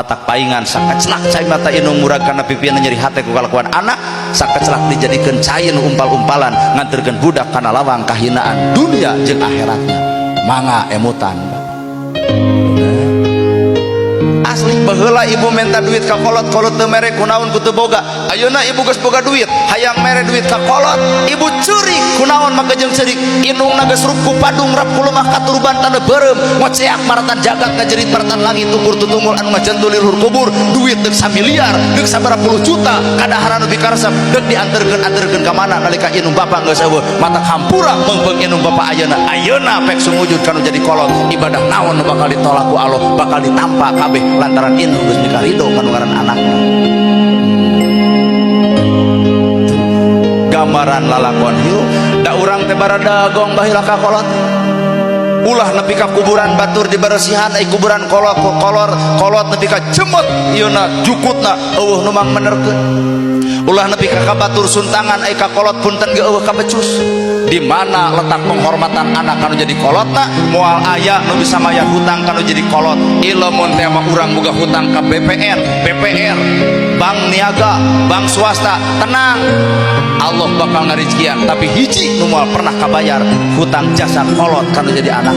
Matak paingan sakacelak cai mata indung murag kana pipiana nyeri hate ku kalakuan anak, sakacelak dijadikeun cai nu umpal-umpalan nganterkeun budak kana lawang kahinaan dunia jeung akhiratna. Mangga emutan. Asli baheula ibu minta duit ka kolot, kolot teu mere, kunaon ku teu boga. Ayeuna ibu geus boga duit, hayang mere duit ka kolot, ibu ceurik, kunaon maka jeung ceurik. Indungna geus rup ku padung, rap ku lemah katuruban tanda beureum, ngoceak maratan jagat, ngajerit maratan langit, tukur tutungul anu ngajentul di luhur kubur. Duit deuk samiliar, deuk sabaraha puluh juta, kadaharan nu pikaresep deuk dianterkeun, anterkeun ka mana nalika indung bapa geus eueuh? Matak hampura meungpeung indung bapa ayeuna. Ayeuna pek sumujud kanu jadi kolot, ibadah naon nu bakal ditolak ku Allah, bakal ditampa kabeh lantaran indung geus mikarido kanu ngaran anakna. Gambaran lalakon hirup da urang teh baradagong baheula ka kolot. Ulah nepi ka kuburan batur diberesihan, ai kuburan kolot kolor kolot nepi ka jemot ieuna jukutna eueuh nu mangmenerkeun. Ulah nepi ka kabatur suntangan, ai ka kolot punten ge eueuh kabecus. Di mana letak penghormatan anak kanu jadi kolotna? Moal aya nu bisa mayar hutang kanu jadi kolot. Ilemun teh mah urang boga hutang ka BPN, BPR, bank niaga, bank swasta, tenang, Allah bakal ngarizkian. Tapi hiji nu moal pernah kabayar, hutang jasa kolot kanu jadi anak.